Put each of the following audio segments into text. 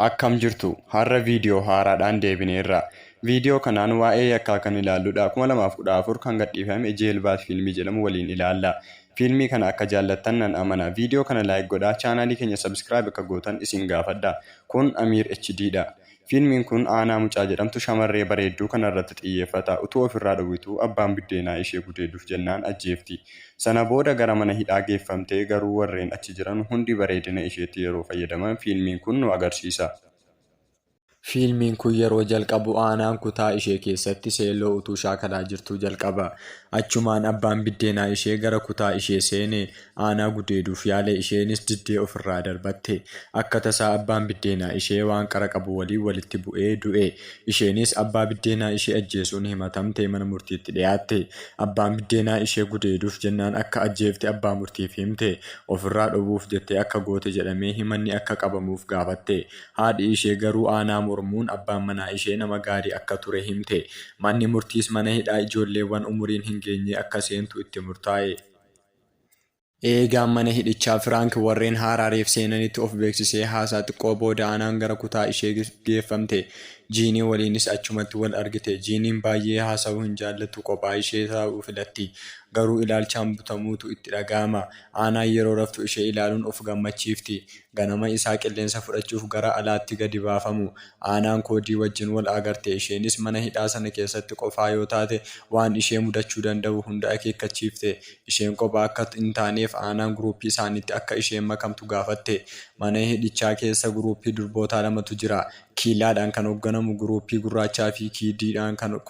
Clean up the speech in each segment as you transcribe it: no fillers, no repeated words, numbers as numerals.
Akkam jirtu? Har'a viidiyoo haaraadhaan deebineerra. Viidiyoo kanaan waa'ee yakkaa kan ilaalludha. 2014 kan gadhiifame Jeelbaat fiilmii jedhamu waliin ilaalla. Fiilmii kana akka jaallattan nan amana. Viidiyoo kana like godhaa, chaanaalii keenya subscribe akka gootan isin gaafadha. Kun Amiir HD dha. Fiilmiin kun Aanaa mucaa jedhamtu shamarree bareedduu kanarratti xiyyeeffata. Utuu ofirraa dhowwituu abbaan biddeenaa ishee gudeeduuf jennaan ajjeefti. Sana booda gara mana hidhaa geeffamtee garuu warreen achi jiran hundi bareedina isheetti yeroo fayyadaman fiilmiin kun nu agarsiisa. Fiilmiin kun yeroo jalqabu Aanaan kutaa ishee keessatti seelloo utuu shaakalaa jirtuu jalqaba. Achumaan abbaan biddeenaa ishee gara kutaa ishee seene Aanaa gudeeduuf yaale isheenis diddee ofirraa darbatte. Akka tasaa abbaan biddeenaa ishee waan qara qabu waliin walitti bu'ee du'e. Isheenis abbaa biddeenaa ishee ajjeesuun himatamtee mana murtiitti dhiyaatte. Abbaan biddeenaa ishee gudeeduuf jennaan akka ajjeefte abbaa murtiif himte. Ofirraa dhowwuuf jettee akka goote jedhamee himanni akka qabamuuf gaafatte. Haadhi ishee garuu Aanaa mormuun abbaan manaa ishee nama gaarii akka ture himte. Manni murtiis mana hidhaa ijoolleewwan umuriin hin geenyee akka seentu itti murtaa'e. Eegaan mana hidhichaa Firaank warreen haaraa reef seenanitti of beeksisee haasaa xiqqoo booda Aanaan gara kutaa ishee geeffamte. Jiinii waliinis achumatti wal argite. Jiiniin baay'ee haasa'uu hin jaallattu qophaa ishee taa'uu filatti. Garuu ilaalchaan butamuutu itti dhaga'ama. Aanaan yeroo raftu ishee ilaaluun of gammachiifti. Ganama isaa qilleensa fudhachuuf gara alaatti gadi baafamu. Aanaan Koodii wajjin wal agarte. Isheenis mana hidhaa sana keessatti qofaa yoo taate waan ishee mudachuu danda'u hunda akeekkachiifte. Isheen qophaa akka hin taaneef Aanaan guruuppii isaaniitti akka isheen makamtu gaafatte. Mana hidhichaa keessa guruuppii durbootaa lamatu jira. Kiilaadhaan kan hogganamu guruuppii gurraachaa fi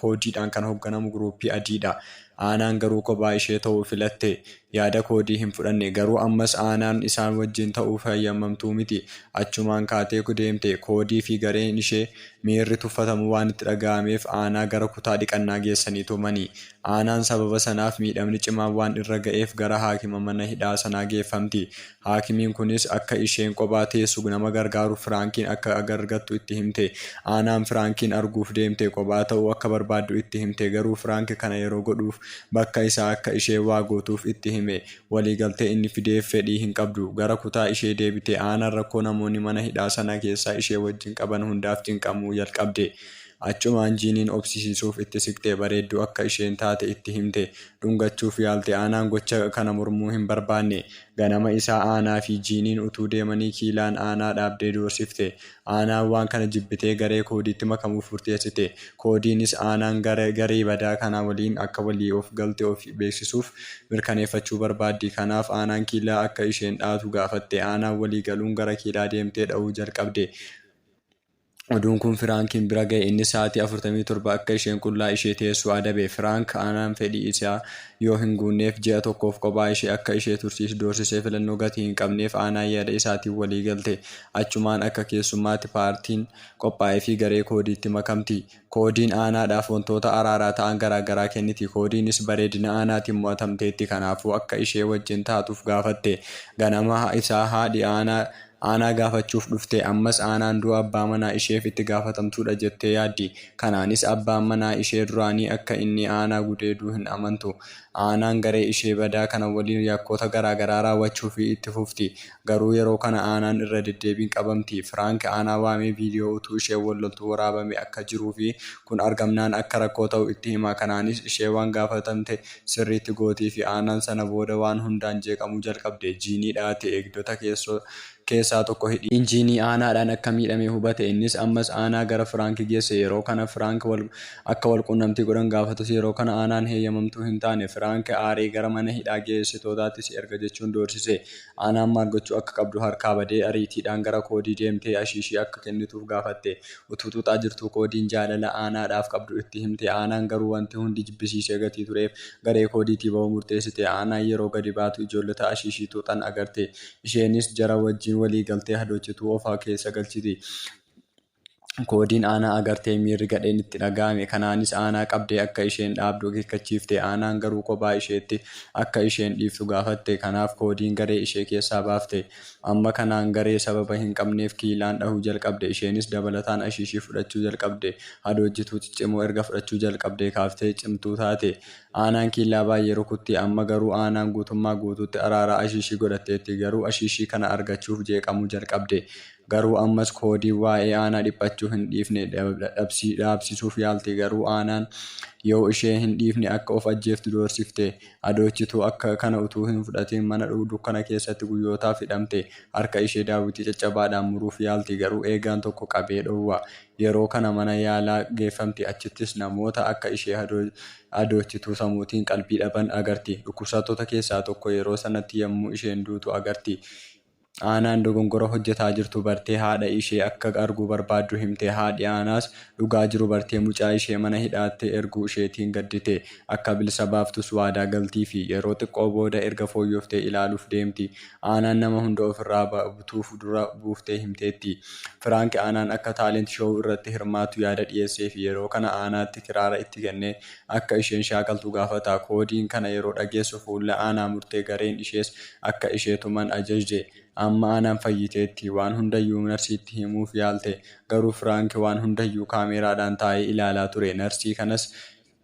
Koodiidhaan kan hogganamu guruuppii adiidha. Aanaan garuu kophaa ishee ta'uu filatte. Yaada Koodii hin fudhanne. Garuu ammas Aanaan isaan wajjin ta'uuf hayyamamtuu miti. Achumaan kaatee deemte. Koodii fi gareen ishee miirri tuffatamuu waan itti dhaga'ameef Aanaa gara kutaa dhiqannaa geessanii tumani. Aanaan sababa sanaaf miidhamni cimaan waan irra ga'eef gara haakima mana hidhaa sanaa geeffamti. Haakimiin kunis akka isheen kophaa teessu nama gargaaru Firaankiin akka argattu itti himte. Aanaan Firaankiin arguuf deemte. Kophaa ta'uu akka barbaaddu itti himte. Garuu Firaank kana yeroo godhuuf bakka isaa akka isheen waa gootuuf itti hime. Walii galtee inni fideef fedhii hin qabdu. Gara kutaa ishee deebite. Aanaan rakkoo namoonni mana hidhaa sana keessaa ishee wajjin qaban hundaaf cinqamuu jalqabde. Achumaan Jiiniin obsisiisuuf itti siqxe. Bareedduu akka isheen taate itti himte. Dhungachuuf yaalte. Aanaan gocha kana mormuu hin barbaanne. Ganama isaa Aanaa fi Jiiniin utuu deemanii Kiilaan Aanaa dhaabdee doorsifte. Aanaan waan kana jibbitee garee Koodiitti makamuuf murteessite. Koodiinis Aanaan garee badaa kana waliin akka walii of galte of beeksisuuf mirkaneeffachuu barbaaddi. Kanaaf Aanaan Kiilaa akka isheen dhaatu gaafatte. Aanaan walii galuun gara Kiilaa deemtee dha'uu jalqabde. Oduun kun Firaankiin bira ga'e. Innis sa'aatii 47 akka isheen qullaa ishee teessu adabe. Firaank Aanaan fedhii isaa yoo hin guunneef ji'a tokkoof qophaa ishee akka ishee tursiisu doorsisee filannoo gatii hin qabneef Aanaan yaada isaatiin walii galte. Achumaan akka keessummaatti paartiin qophaa'eefii garee Koodiitti makamti. Koodiin Aanaadhaaf wantoota araaraa ta'an garaagaraa kenniti. Koodiinis bareedina Aanaatiin mo'atamteetti. Kanaafuu akka ishee wajjin taatuuf gaafatte. Ganama isaa haadhi Aanaa Aanaa gaafachuuf dhufte. Ammas Aanaan du'a abbaa manaa isheef itti gaafatamtuudha jettee yaaddi. Kanaanis abbaan manaa ishee duraanii akka inni Aanaa gudeedu hin amantu. Aanaan garee ishee badaa kana waliin yakkoota garaagaraa raawwachuufi itti fufti. Garuu yeroo kana Aanaan irra deddeebiin qabamti. Firaank Aanaa waamee viidiyoo utuu isheen wal loltuu waraabame akka jiruufi kun argamnaan akka rakkoo ta'u itti hima. Kanaanis ishee waan gaafatamte sirriitti gootiifi. Aanaan sana booda waan hundaan jeeqamuu jalqabde. Jiinii dhahate. Eegdota keessaa tokko hidhiin Jiinii Aanaadhaan akka miidhame hubate. Innis ammas Aanaa gara Firaank geesse. Yeroo kana Firaank akka wal quunnamtii godhan gaafatus yeroo kana Aanaan heeyyamamtuu hin taane. Firaank aaree gara mana hidhaa geessitootaatti si erga jechuun doorsise. Aanaan maal gochuu akka qabdu harkaa badee ariitiidhaan gara Koodii deemtee ashiishii akka kennituuf gaafatte. Utuu xuuxaa jirtuu Koodiin jaalala Aanaadhaaf qabdu itti himte. Aanaan garuu wanti hundi jibbisiisee gatii tureef garee Koodiitii ba'uu murteessite. Aanaan yeroo gadi baatu ijoollota ashiishii xuuxan agarte. Isheenis jara wajjin walii galtee hadoochituu of keessa galchiti. Koodiin Aanaa agartee miirri gadheen itti dhaga'ame. Kanaanis Aanaa qabdee akka isheen dhaabdu akeekkachiifte. Aanaan garuu kophaa isheetti akka isheen dhiiftu gaafatte. Kanaaf Koodiin garee ishee keessaa baafte. Amma kanaan garee sababa hin qabneef Kiilaan dhahuu jalqabde. Isheenis dabalataan ashiishii fudhachuu jalqabde. Hadoojjituu ciccimoo erga fudhachuu jalqabdee kaaftee cimtuu taate. Aanaan Kiilaa baay'ee rukutti. Amma garuu Aanaan guutummaa guutuutti araaraa ashiishii godhatteetti. Garuu ashiishii kana argachuuf jeeqamuu jalqabde. Garuu ammas Koodiin waa'ee Aanaa dhiphachuu hin dhiifne. Dhaabsisuuf yaalti. Garuu Aanaan yoo ishee hin dhiifne akka of ajjeeftu doorsifte. Adoochituu akka kana utuu hin fudhatiin mana dukkana keessatti guyyootaaf hidhamte. Harka ishee daawwitii caccabaadhaan muruuf yaalti. Garuu eegaan tokko qabee dhowwa. Yeroo kana mana yaalaa geeffamti. Achittis namoota akka ishee adoochituu sammuutiin qalbii dhaban agarti. Dhukkubsattoota keessaa tokko yeroo sanatti yommuu isheen duutu agarti. Aanaan dogongora hojjetaa jirtu bartee haadha ishee akka arguu barbaaddu himte. Haadhi Aanaas dhugaa jiru bartee mucaa ishee mana hidhaatti erguu isheetiin gaddite. Akka bilisa baaftus waadaa galtiifi. Yeroo xiqqoo booda erga fooyyoftee ilaaluuf deemti. Aanaan nama hunda ofirraa butuuf dura buuftee himteetti. Firaank Aanaan akka talent show irratti hirmaattu yaada dhiyeesseefi. Yeroo kana Aanaatti kiraara itti kennee akka isheen shaakaltu gaafata. Koodiin kana yeroo dhageessu fuula Aanaa murtee gareen ishees akka ishee tuman ajajje. Amma Aanaan fayyiteetti. Waan hundayyuu narsiitti himuuf yaalte. Garuu Firaank waan hundayyuu kaameeraadhaan taa'ee ilaalaa ture. Narsii kanas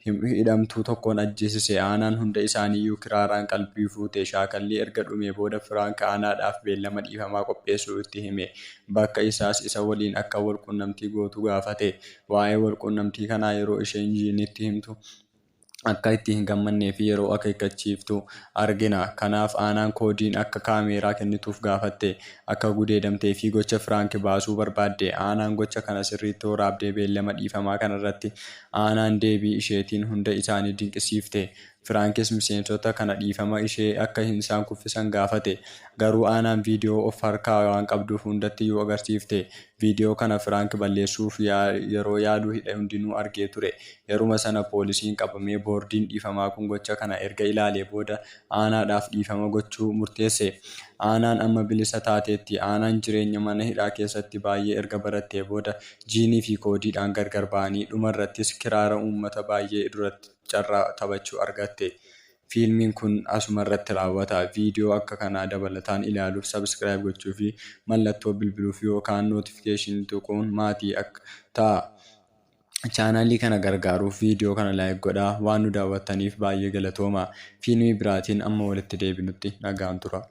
hidhamtuu tokkoon ajjeesise. Aanaan hunda isaaniiyyuu kiraaraan qalbii fuute. Shaakallii erga dhumee booda Firaank Aanaadhaaf beellama dhiifamaa qopheessuu itti hime. Bakka isaas isa waliin akka wal quunnamtii gootu gaafate. Waa'ee wal quunnamtii kanaa yeroo isheen Jiinitti himtu akka itti hin gammannee fi yeroo akeekkachiiftu argina. Kanaaf Aanaan Koodiin akka kaameeraa kennituuf gaafatte. Akka gudeedamtee fi gocha Firaank baasuu barbaadde. Aanaan gocha kana sirriitti waraabdee beellama dhiifamaa kanarratti Aanaan deebii isheetiin hunda isaanii dinqisiifte. Firaankis miseensota kana dhiifama ishee akka isaan kuffisan gaafate. Garuu Aanaan viidiyoo of harkaa waan qabduuf hundattiyyuu agarsiifte. Viidiyoo kana Firaank balleessuuf yeroo yaalu hundinuu argee ture. Yeruma sana poolisiin qabamee boordiin dhiifamaa kun gocha kana erga ilaalee booda Aanaadhaaf dhiifama gochuu murteesse. Aanaan amma bilisa taateetti. Aanaan jireenya mana hidhaa keessatti baay'ee erga barattee booda Jiinii fi Koodiidhaan gargar ba'anii dhumarrattis kiraara uummata baay'ee duratti carraa taphachuu argatte. Fiilmiin kun asumarratti raawwata. Viidiyoo akka kanaa dabalataan ilaaluuf subscribe gochuu fi mallattoo bilbiluuf yookaan notification tuquun maatii akka ta'a. Chaanaalii kana gargaaruuf viidiyoo kana like godhaa. Waan nu daawwattaniif baay'ee galatooma. Fiilmii biraatiin amma walitti deebinutti nagaan tura.